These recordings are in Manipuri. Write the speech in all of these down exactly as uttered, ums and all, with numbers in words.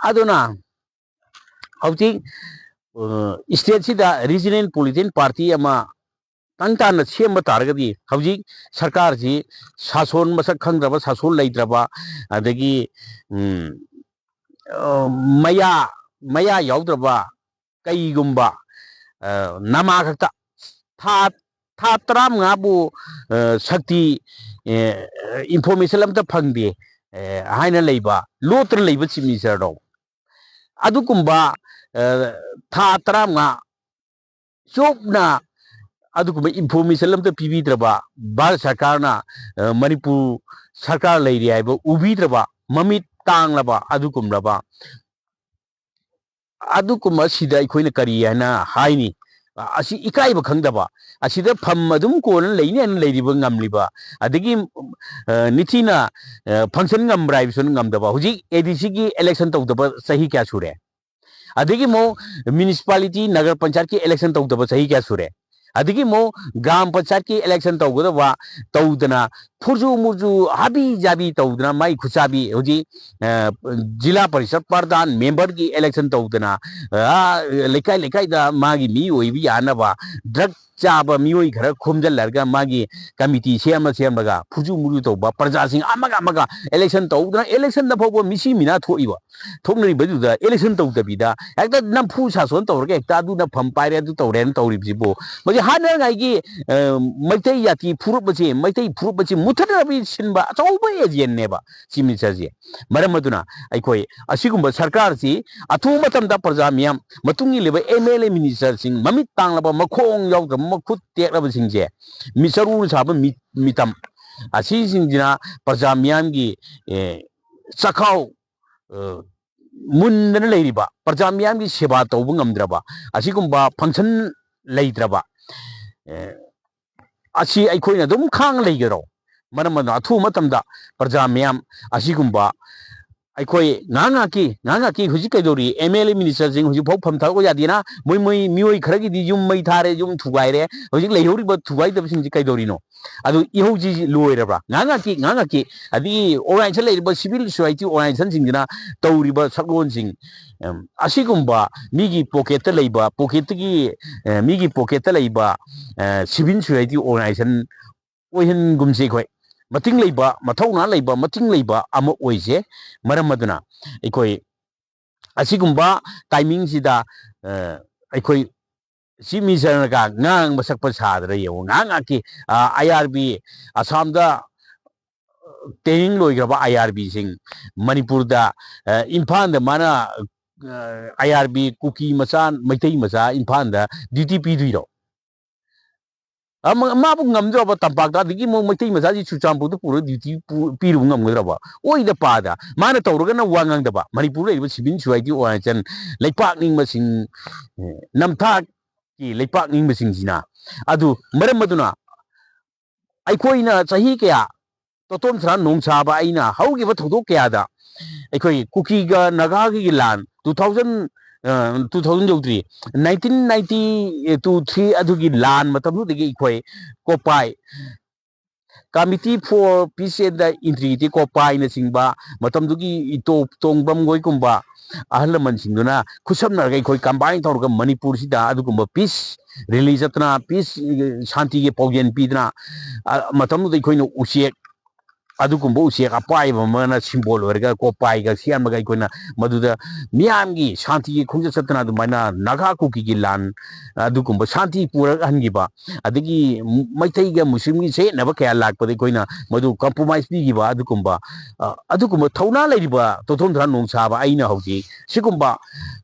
ꯑꯗꯨꯅ ꯍꯧꯖꯤꯛ ꯏꯁꯇꯦꯠꯁꯤꯗ ꯔꯤꯖꯅꯦꯜ ꯄꯣꯂꯤꯇꯤꯀꯦꯜ ꯄꯥꯔꯇꯤ ꯑꯃ ꯇꯪ ꯇꯥꯅ ꯁꯦꯝꯕ ꯇꯥꯔꯒꯗꯤ, ꯍꯧꯖꯤꯛ ꯁꯔꯀꯥꯔꯁꯤ ꯁꯥꯁꯣꯟ ꯃꯁꯛ ꯈꯪꯗ꯭ꯔꯕ, ꯁꯥꯁꯣꯟ ꯂꯩꯇ꯭ꯔꯕ, ꯑꯗꯒꯤ ꯎꯝ, ꯑ, ꯃꯌꯥ ꯃꯌꯥ ꯌꯥꯎꯗ꯭ꯔꯕ, ꯀꯩꯒꯨꯝꯕ ꯑ, ꯅꯃꯥ ꯈꯛꯇ ꯊꯥ ꯊꯥ ꯇꯔꯥꯃꯉꯥꯕꯨ ꯑ, ꯁꯛꯇꯤ, ꯑꯦ, ꯏꯟꯐꯣꯔꯃꯦꯁꯟ ꯑꯝꯇ ꯐꯪꯗꯦ, ꯑꯦ, ꯍꯥꯏꯅ ꯂꯩꯕ, ꯂꯣꯠꯇꯅ ꯂꯩꯕ ꯆꯤꯐ ꯃꯤꯅꯤꯁꯇꯔꯗꯣ, ꯑꯗꯨꯒꯨꯝꯕ ꯑ, ꯊꯥ ꯇꯔꯥꯃꯉꯥ ꯆꯨꯞꯅ ꯑꯗꯨꯒꯨꯝꯕ ꯏꯟꯐꯣꯔꯃꯦꯁꯟ ꯑꯝꯇ ꯄꯤꯕꯤꯗ꯭ꯔꯕ, ꯚꯥꯔꯠ ꯁꯔꯀꯥꯔꯅ ꯑ, ꯃꯅꯤꯄꯨꯔ ꯁꯔꯀꯥꯔ ꯂꯩꯔꯤ ꯍꯥꯏꯕ ꯎꯕꯤꯗ꯭ꯔꯕ, ꯃꯃꯤꯠ ꯇꯥꯡꯂꯕ ꯑꯗꯨꯒꯨꯝꯂꯕ, ꯑꯗꯨꯒꯨꯝꯕ ꯑꯁꯤꯗ ꯑꯩꯈꯣꯏꯅ ꯀꯔꯤ ꯍꯥꯏꯅ ꯍꯥꯏꯅꯤ? ꯑꯁꯤ ꯏꯀꯥꯏꯕ ꯈꯪꯗꯕ, ꯑꯁꯤꯗ ꯐꯝ ꯑꯗꯨꯝ ꯀꯣꯟꯅ ꯂꯩꯅꯤ ꯍꯥꯏꯅ ꯂꯩꯔꯤꯕ ꯉꯝꯂꯤꯕ, ꯑꯗꯒꯤ ꯑ, ꯅꯤꯡꯊꯤꯅ ꯐꯪꯁꯟ ꯉꯝꯕ꯭ꯔꯥ ꯍꯥꯏꯕꯁꯨ ꯉꯝꯗꯕ꯫ ꯍꯧꯖꯤꯛ ꯑꯦ ꯗꯤ ꯁꯤꯒꯤ ꯏꯂꯦꯛꯁꯟ ꯇꯧꯗꯕ ꯆꯍꯤ ꯀꯌꯥ ꯁꯨꯔꯦ? ꯑꯗꯒꯤ ꯑꯃꯨꯛ ꯃ꯭ꯌꯨꯅꯤꯁꯤꯄꯥꯂꯤꯇꯤ, ꯅꯒꯔ ꯄꯟꯆꯥꯌꯠꯀꯤ ꯏꯂꯦꯛꯁꯟ ꯇꯧꯗꯕ ꯆꯍꯤ ꯀꯌꯥ ꯁꯨꯔꯦ? ꯑꯗꯒꯤ ꯑꯃꯨꯛ ꯒ꯭ꯔꯥꯝ ꯄꯟꯆꯥꯌꯠꯀꯤ ꯏꯂꯦꯛꯁꯟ ꯇꯧꯒꯗꯕ ꯇꯧꯗꯅ, ꯐꯨꯔꯖꯨ ꯃꯨꯔꯖꯨ, ꯍꯥꯕꯤ ꯖꯥꯕꯤ ꯇꯧꯗꯅ, ꯃꯥꯏ ꯈꯨꯠꯆꯥꯕꯤ ꯍꯧꯖꯤꯛ ꯑ, ꯖꯤꯂꯥ ꯄꯔꯤꯁꯠ ꯄ꯭ꯔꯙꯥꯟ ꯃꯦꯝꯕꯔꯒꯤ ꯏꯂꯦꯛꯁꯟ ꯇꯧꯗꯅ, ꯑ, ꯂꯩꯀꯥꯏ ꯂꯩꯀꯥꯏꯗ ꯃꯥꯒꯤ ꯃꯤ ꯑꯣꯏꯕ ꯌꯥꯅꯕ ꯗ꯭ꯔꯒ ꯆꯥꯕ ꯃꯤꯑꯣꯏ ꯈꯔ ꯈꯣꯝꯖꯤꯜꯂꯒ ꯃꯥꯒꯤ ꯀꯃꯤꯇꯤ ꯁꯦꯝꯃ ꯁꯦꯝꯃꯒ ꯐꯨꯖꯨ ꯃꯨꯖꯨ ꯇꯧꯕ, ꯄ꯭ꯔꯖꯥꯁꯤꯡ ꯑꯃꯒ ꯑꯃꯒ ꯏꯂꯦꯛꯁꯟ ꯇꯧꯗꯅ ꯏꯂꯦꯛꯁꯟꯗ ꯐꯥꯎꯕ ꯃꯤꯁꯤ ꯃꯤꯅꯥ ꯊꯣꯛꯏꯕ, ꯊꯣꯛꯅꯔꯤꯕꯗꯨꯗ ꯏꯂꯦꯛꯁꯟ ꯇꯧꯗꯕꯤꯗ ꯍꯦꯛꯇ ꯅꯝꯐꯨ ꯁꯥꯁꯣꯟ ꯇꯧꯔꯒ ꯍꯦꯛꯇ ꯑꯗꯨꯅ ꯐꯝ ꯄꯥꯏꯔꯦ, ꯑꯗꯨ ꯇꯧꯔꯦꯅ ꯇꯧꯔꯤꯕꯁꯤꯕꯨ, ꯃꯁꯤ ꯍꯥꯟꯅꯉꯥꯏꯒꯤ, ꯑ, ꯃꯩꯇꯩ ꯖꯥꯇꯤ ꯐꯨꯔꯨꯞ ꯑꯁꯤ, ꯃꯩꯇꯩ ꯐꯨꯔꯨꯞ ꯑꯁꯤ ꯃꯨꯊꯠꯅꯕꯒꯤ ꯁꯤꯟꯕ ꯑꯆꯧꯕ ꯑꯦꯖꯦꯟꯅꯦꯕ ꯆꯤꯐ ꯃꯤꯅꯤꯁꯇꯔꯁꯦ꯫ ꯃꯔꯝ ꯑꯗꯨꯅ ꯑꯩꯈꯣꯏ ꯑꯁꯤꯒꯨꯝꯕ ꯁꯔꯀꯥꯔꯁꯤ ꯑꯊꯨꯕ ꯃꯇꯝꯗ ꯄ꯭ꯔꯖꯥ ꯃꯤꯌꯥꯝ, ꯃꯇꯨꯡ ꯏꯜꯂꯤꯕ ꯑꯦꯝ ꯑꯦꯜ ꯑꯦ ꯃꯤꯅꯤꯁꯇꯔꯁꯤꯡ, ꯃꯃꯤꯠ ꯇꯥꯡꯂꯕ, ꯃꯈꯣꯡ ꯌꯥꯎꯗ꯭ꯔꯕ, ꯃꯈꯨꯠ ꯇꯦꯛꯂꯕꯁꯤꯡꯁꯦ, ꯃꯤ ꯆꯔꯨꯅ ꯁꯥꯕ ꯃꯤ-, ꯃꯤꯇꯝ, ꯑꯁꯤꯁꯤꯡꯁꯤꯅ ꯄ꯭ꯔꯖꯥ ꯃꯤꯌꯥꯝꯒꯤ, ꯑꯦ, ꯆꯈꯥꯎ, ꯑ, ꯃꯨꯟꯗꯅ ꯂꯩꯔꯤꯕ, ꯄ꯭ꯔꯖꯥ ꯃꯤꯌꯥꯝꯒꯤ ꯁꯦꯕꯥ ꯇꯧꯕ ꯉꯝꯗ꯭ꯔꯕ, ꯑꯁꯤꯒꯨꯝꯕ ꯐꯪꯁꯟ ꯂꯩꯇ꯭ꯔꯕ, ꯑꯦ, ꯑꯁꯤ ꯑꯩꯈꯣꯏꯅ ꯑꯗꯨꯝ ꯈꯥꯡ ꯂꯩꯒꯗ꯭ꯔꯣ? ꯃꯔꯝ ꯑꯗꯨꯅ ꯑꯊꯨꯕ ꯃꯇꯝꯗ ꯄ꯭ꯔꯖꯥ ꯃꯤꯌꯥꯝ ꯑꯁꯤꯒꯨꯝꯕ ꯑꯩꯈꯣꯏ ꯉꯥꯏꯍꯥꯛ ꯉꯥꯏꯍꯥꯛꯀꯤ, ꯉꯥꯏꯍꯥꯛ ꯉꯥꯏꯍꯥꯛꯀꯤ ꯍꯧꯖꯤꯛ ꯀꯩꯗꯧꯔꯤ? ꯑꯦꯝ ꯑꯦꯜ ꯑꯦ ꯃꯤꯅꯤꯁꯇꯔꯁꯤꯡ ꯍꯧꯖꯤꯛ ꯐꯥꯎ ꯐꯝ ꯊꯥꯗꯣꯛꯄ ꯌꯥꯗꯦꯅ, ꯃꯣꯏ, ꯃꯣꯏ ꯃꯤꯑꯣꯏ ꯈꯔꯒꯤꯗꯤ ꯌꯨꯝ ꯃꯩ ꯊꯥꯔꯦ, ꯌꯨꯝ ꯊꯨꯒꯥꯏꯔꯦ꯫ ꯍꯧꯖꯤꯛ ꯂꯩꯍꯧꯔꯤꯕ ꯊꯨꯒꯥꯏꯗꯕꯁꯤꯡꯁꯤ ꯀꯩꯗꯧꯔꯤꯅꯣ? ꯑꯗꯨ ꯏꯍꯧꯁꯤ ꯂꯣꯏꯔꯕ꯭ꯔꯥ? ꯉꯥꯏꯍꯥꯛ ꯉꯥꯏꯍꯥꯛꯀꯤ, ꯉꯥꯏꯍꯥꯛ ꯉꯥꯏꯍꯥꯛꯀꯤ, ꯑꯗꯒꯤ ꯑꯣꯔꯒꯅꯥꯏꯖꯦꯁꯟ ꯂꯩꯔꯤꯕ ꯁꯤꯚꯤꯜ ꯁꯣꯁꯥꯏꯇꯤ ꯑꯣꯔꯒꯅꯥꯏꯖꯦꯁꯟꯁꯤꯡꯁꯤꯅ ꯇꯧꯔꯤꯕ ꯁꯛꯂꯣꯟꯁꯤꯡ, ꯎꯝ, ꯑꯁꯤꯒꯨꯝꯕ ꯃꯤꯒꯤ ꯄꯣꯀꯦꯠꯇ ꯂꯩꯕ, ꯄꯣꯀꯦꯠꯇꯒꯤ, ꯑ, ꯃꯤꯒꯤ ꯄꯣꯀꯦꯠꯇ ꯂꯩꯕ, ꯑ, ꯁꯤꯚꯤꯜ ꯁꯣꯁꯥꯏꯇꯤ ꯑꯣꯔꯒꯅꯥꯏꯖꯦꯁꯟ ꯑꯣꯏꯍꯟꯒꯨꯝꯁꯦ ꯑꯩꯈꯣꯏ꯫ ꯃꯇꯤꯡ ꯂꯩꯕ, ꯃꯊꯧꯅꯥ ꯂꯩꯕ, ꯃꯇꯤꯡ ꯂꯩꯕ ꯑꯃ ꯑꯣꯏꯁꯦ꯫ ꯃꯔꯝ ꯑꯗꯨꯅ ꯑꯩꯈꯣꯏ ꯑꯁꯤꯒꯨꯝꯕ ꯇꯥꯏꯃꯤꯡꯁꯤꯗ, ꯑ, ꯑꯩꯈꯣꯏ ꯆꯤꯐ ꯃꯤꯅꯤꯁꯇꯔꯅꯒ ꯉꯥꯡꯕ ꯁꯛꯄ ꯁꯥꯗꯅ ꯌꯦꯡꯉꯨ, ꯉꯥꯏꯍꯥꯛ ꯉꯥꯏꯍꯥꯛꯀꯤ, ꯑ, ꯑꯥꯏ ꯑꯥꯔ ꯕꯤ, ꯑꯁꯥꯝꯗ ꯇ꯭ꯔꯦꯅꯤꯡ ꯂꯣꯏꯈ꯭ꯔꯕ ꯑꯥꯏ ꯑꯥꯔ ꯕꯤꯁꯤꯡ ꯃꯅꯤꯄꯨꯔꯗ, ꯑ, ꯏꯝꯐꯥꯜꯗ ꯃꯥꯅ, ꯑ, ꯑꯥꯏ ꯑꯥꯔ ꯕꯤ ꯀꯨꯀꯤ ꯃꯆꯥ, ꯃꯩꯇꯩ ꯃꯆꯥ ꯏꯝꯐꯥꯜꯗ ꯗ꯭ꯌꯨꯇꯤ ꯄꯤꯗꯣꯏꯔꯣ? ꯑꯃ-, ꯃꯥꯕꯨ ꯉꯝꯗ꯭ꯔꯕ ꯇꯝꯄꯥꯛꯇ, ꯑꯗꯒꯤ ꯑꯃꯨꯛ ꯃꯩꯇꯩ ꯃꯆꯥꯁꯤ ꯆꯨꯔꯆꯥꯟꯄꯨꯔꯗ ꯄꯨꯔꯒ ꯗ꯭ꯌꯨꯇꯤ ꯄꯨ-, ꯄꯤꯔꯨꯕ ꯉꯝꯒꯗ꯭ꯔꯕ? ꯑꯣꯏꯗ ꯄꯥꯗ꯫ ꯃꯥꯅ ꯇꯧꯔꯒꯅ ꯋꯥ ꯉꯥꯡꯗꯕ꯫ ꯃꯅꯤꯄꯨꯔꯗ ꯂꯩꯔꯤꯕ ꯁꯤꯚꯤꯜ ꯁꯣꯁꯥꯏꯇꯤ ꯑꯣꯔꯒꯅꯥꯏꯖꯦꯁꯟ, ꯂꯩꯄꯥꯛ ꯅꯤꯡꯕꯁꯤꯡ, ꯅꯝꯊꯥꯛꯀꯤ ꯂꯩꯄꯥꯛ ꯅꯤꯡꯕꯁꯤꯡꯁꯤꯅ꯫ ꯑꯗꯨ ꯃꯔꯝ ꯑꯗꯨꯅ ꯑꯩꯈꯣꯏꯅ ꯆꯍꯤ ꯀꯌꯥ, ꯇꯣꯇꯣꯟ ꯁꯅꯥ ꯅꯣꯡꯁꯥꯕ ꯑꯩꯅ ꯍꯧꯈꯤꯕ ꯊꯧꯗꯣꯛ ꯀꯌꯥꯗ ꯑꯩꯈꯣꯏ ꯀꯨꯀꯤꯒ ꯅꯥꯒꯥꯒꯤ ꯂꯥꯟ, two thousand, ꯑ, two thousand ꯌꯧꯗ꯭ꯔꯤ, nineteen ninety two three ꯑꯗꯨꯒꯤ ꯂꯥꯟ ꯃꯇꯝꯗꯨꯗꯒꯤ ꯑꯩꯈꯣꯏ ꯀꯣꯄꯥꯏ, Committee for Peace and the Integrity, ꯀꯣꯄꯥꯏꯅꯆꯤꯡꯕ ꯃꯇꯝꯗꯨꯒꯤ ꯏꯇꯣꯞ ꯇꯣꯡꯕ꯭ꯔꯝ ꯍꯣꯏꯒꯨꯝꯕ ꯑꯍꯜ ꯂꯃꯟꯁꯤꯡꯗꯨꯅ ꯈꯨꯠꯁꯝꯅꯔꯒ ꯑꯩꯈꯣꯏ ꯀꯝꯕꯥꯏꯟ ꯇꯧꯔꯒ ꯃꯅꯤꯄꯨꯔꯁꯤꯗ ꯑꯗꯨꯒꯨꯝꯕ ꯄꯤꯁ ꯔꯦꯂꯤ ꯆꯠꯇꯅ, ꯄꯤꯁ, ꯁꯥꯟꯇꯤꯒꯤ ꯄꯥꯎꯖꯦꯜ ꯄꯤꯗꯅ, ꯑ, ꯃꯇꯝꯗꯨꯗ ꯑꯩꯈꯣꯏꯅ ꯎꯆꯦꯛ, ꯑꯗꯨꯒꯨꯝꯕ ꯎꯆꯦꯛ ꯑꯄꯥꯏꯕ ꯑꯃꯅ ꯁꯤꯝꯕꯣꯜ ꯑꯣꯏꯔꯒ ꯀꯣꯄꯥꯏꯒ ꯁꯦꯝꯃꯒ ꯑꯩꯈꯣꯏꯅ ꯃꯗꯨꯗ ꯃꯤꯌꯥꯝꯒꯤ ꯁꯥꯟꯇꯤꯒꯤ ꯈꯣꯡꯆꯠ ꯆꯠꯇꯅ ꯑꯗꯨꯃꯥꯏꯅ ꯅꯥꯒꯥ ꯀꯨꯀꯤꯒꯤ ꯂꯥꯟ, ꯑꯗꯨꯒꯨꯝꯕ ꯁꯥꯟꯇꯤ ꯄꯨꯔꯛꯍꯟꯈꯤꯕ, ꯑꯗꯒꯤ ꯃꯩꯇꯩꯒ ꯃꯨꯁꯂꯤꯝꯒꯤ ꯆꯌꯦꯠꯅꯕ ꯀꯌꯥ ꯂꯥꯛꯄꯗ ꯑꯩꯈꯣꯏꯅ ꯃꯗꯨ ꯀꯝꯄ꯭ꯔꯣꯃꯥꯏꯁ ꯄꯤꯈꯤꯕ, ꯑꯗꯨꯒꯨꯝꯕ, ꯑ, ꯑꯗꯨꯒꯨꯝꯕ ꯊꯧꯅꯥ ꯂꯩꯔꯤꯕ ꯇꯣꯊꯣꯟ ꯊꯣꯏꯔꯥꯡ ꯅꯣꯡꯁꯥꯕ ꯑꯩꯅ ꯍꯧꯖꯤꯛ ꯁꯤꯒꯨꯝꯕ,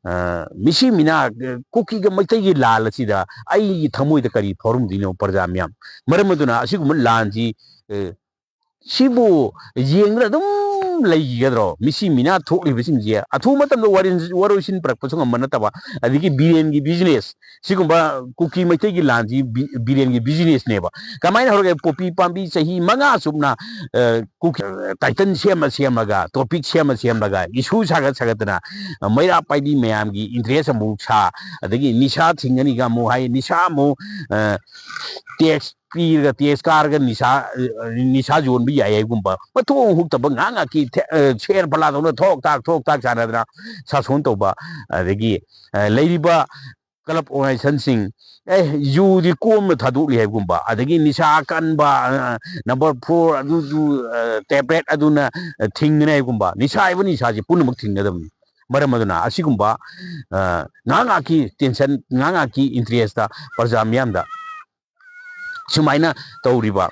ꯑ, ꯃꯤꯁꯤ ꯃꯤꯅꯥ, ꯑ, ꯀꯨꯀꯤꯒ ꯃꯩꯇꯩꯒꯤ ꯂꯥꯜ ꯑꯁꯤꯗ ꯑꯩꯒꯤ ꯊꯃꯣꯏꯗ ꯀꯔꯤ ꯐꯥꯎꯔꯝꯗꯣꯏꯅꯣ, ꯄ꯭ꯔꯖꯥ ꯃꯤꯌꯥꯝ? ꯃꯔꯝ ꯑꯗꯨꯅ ꯑꯁꯤꯒꯨꯝꯕ ꯂꯥꯟꯁꯤ, ꯑ, ꯁꯤꯕꯨ ꯌꯦꯡꯗꯨꯅ ꯑꯗꯨꯝ ꯂꯩꯈꯤꯒꯗ꯭ꯔꯣ? ꯃꯤꯁꯤ ꯃꯤꯅꯥ ꯊꯣꯛꯂꯤꯕꯁꯤꯡꯁꯦ ꯑꯊꯨꯕ ꯃꯇꯝꯗ ꯋꯥꯔꯣꯏꯁꯤꯟ ꯄꯨꯔꯛꯄꯁꯨ ꯉꯝꯕ ꯅꯠꯇꯕ, ꯑꯗꯒꯤ ꯕꯤꯔꯦꯟꯒꯤ ꯕꯤꯖꯤꯅꯦꯁ, ꯁꯤꯒꯨꯝꯕ ꯀꯨꯀꯤ ꯃꯩꯇꯩꯒꯤ ꯂꯥꯟꯁꯤ ꯕꯤꯔꯦꯟꯒꯤ ꯕꯤꯖꯤꯅꯦꯁꯅꯦꯕ꯫ ꯀꯃꯥꯏꯅ ꯍꯧꯔꯒꯦ? ꯄꯣꯄꯤ ꯄꯥꯝꯕꯤ ꯆꯍꯤ ꯃꯉꯥ ꯆꯨꯞꯅ ꯀꯨꯀꯤ ꯇꯥꯏꯇꯜ ꯁꯦꯝꯃ ꯁꯦꯝꯃꯒ, ꯇꯣꯄꯤꯛ ꯁꯦꯝꯃ ꯁꯦꯝꯃꯒ, ꯏꯁꯨ ꯁꯥꯒꯠ ꯁꯥꯒꯠꯇꯅ, ꯃꯩꯔꯥ ꯄꯥꯏꯕꯤ ꯃꯌꯥꯝꯒꯤ ꯏꯟꯇꯔꯦꯁ ꯑꯃꯨꯛ ꯁꯥ, ꯑꯗꯒꯤ ꯅꯤꯁꯥ ꯊꯤꯡꯒꯅꯤꯒ ꯑꯃꯨꯛ ꯍꯥꯏ, ꯅꯤꯁꯥ ꯑꯃꯨꯛ ꯇꯦꯛꯁ ꯄꯤꯔꯒ, ꯇꯦꯛꯁ ꯀꯥꯔꯒ ꯅꯤꯁꯥ ꯅꯤꯁꯥ ꯌꯣꯟꯕ ꯌꯥꯏ ꯍꯥꯏꯒꯨꯝꯕ, ꯃꯊꯣꯡ ꯍꯨꯛꯇꯕ ꯉꯥꯏꯍꯥꯛ ꯉꯥꯏꯍꯥꯛꯀꯤ ꯁꯦꯔ ꯐꯂꯥꯗꯧꯅ ꯊꯣꯛ ꯊꯥꯛ ꯊꯣꯛ ꯊꯥꯛ ꯁꯥꯟꯅꯗꯅ ꯁꯥꯁꯣꯟ ꯇꯧꯕ, ꯑꯗꯒꯤ ꯂꯩꯔꯤꯕ ꯀ꯭ꯂꯕ ꯑꯣꯔꯒꯅꯥꯏꯖꯦꯁꯟꯁꯤꯡ, ꯑꯦ, ꯌꯨꯗꯤ ꯀꯣꯝꯅ ꯊꯥꯗꯣꯛꯂꯤ ꯍꯥꯏꯕꯒꯨꯝꯕ, ꯑꯗꯒꯤ ꯅꯤꯁꯥ ꯀꯟꯕ, ꯅꯝꯕꯔ ꯐꯣꯔ ꯑꯗꯨꯗꯨ, ꯇꯦꯕ꯭ꯂꯦꯠ ꯑꯗꯨꯅ ꯊꯤꯡꯒꯅꯤ ꯍꯥꯏꯕꯒꯨꯝꯕ, ꯅꯤꯁꯥ ꯍꯥꯏꯕ ꯅꯤꯁꯥꯁꯤ ꯄꯨꯝꯅꯃꯛ ꯊꯤꯡꯒꯗꯕꯅꯤ꯫ ꯃꯔꯝ ꯑꯗꯨꯅ ꯑꯁꯤꯒꯨꯝꯕ ꯉꯥꯏꯍꯥꯛ ꯉꯥꯏꯍꯥꯛꯀꯤ ꯇꯦꯟꯁꯟ, ꯉꯥꯏꯍꯥꯛ ꯉꯥꯏꯍꯥꯛꯀꯤ ꯏꯟꯇꯔꯦꯁꯇ ꯄ꯭ꯔꯖꯥ ꯃꯤꯌꯥꯝꯗ ꯁꯨꯃꯥꯏꯅ ꯇꯧꯔꯤꯕ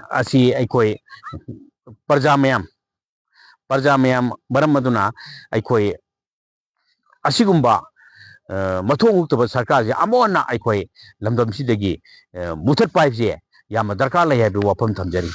ꯑꯁꯤ ꯑꯩꯈꯣꯏ ꯄ꯭ꯔꯖꯥ ꯃꯌꯥꯝ, ꯄ꯭ꯔꯖꯥ ꯃꯌꯥꯝ, ꯃꯔꯝ ꯑꯗꯨꯅ ꯑꯩꯈꯣꯏ ꯑꯁꯤꯒꯨꯝꯕ ꯃꯊꯣꯡ ꯍꯨꯛꯇꯕ ꯁꯔꯀꯥꯔꯁꯦ ꯑꯃꯨꯛ ꯍꯟꯅ ꯑꯩꯈꯣꯏ ꯂꯝꯗꯝꯁꯤꯗꯒꯤ ꯃꯨꯊꯠꯄ ꯍꯥꯏꯕꯁꯦ ꯌꯥꯝꯅ ꯗꯔꯀꯥꯔ ꯂꯩ ꯍꯥꯏꯕꯒꯤ ꯋꯥꯐꯝ ꯊꯝꯖꯔꯤ꯫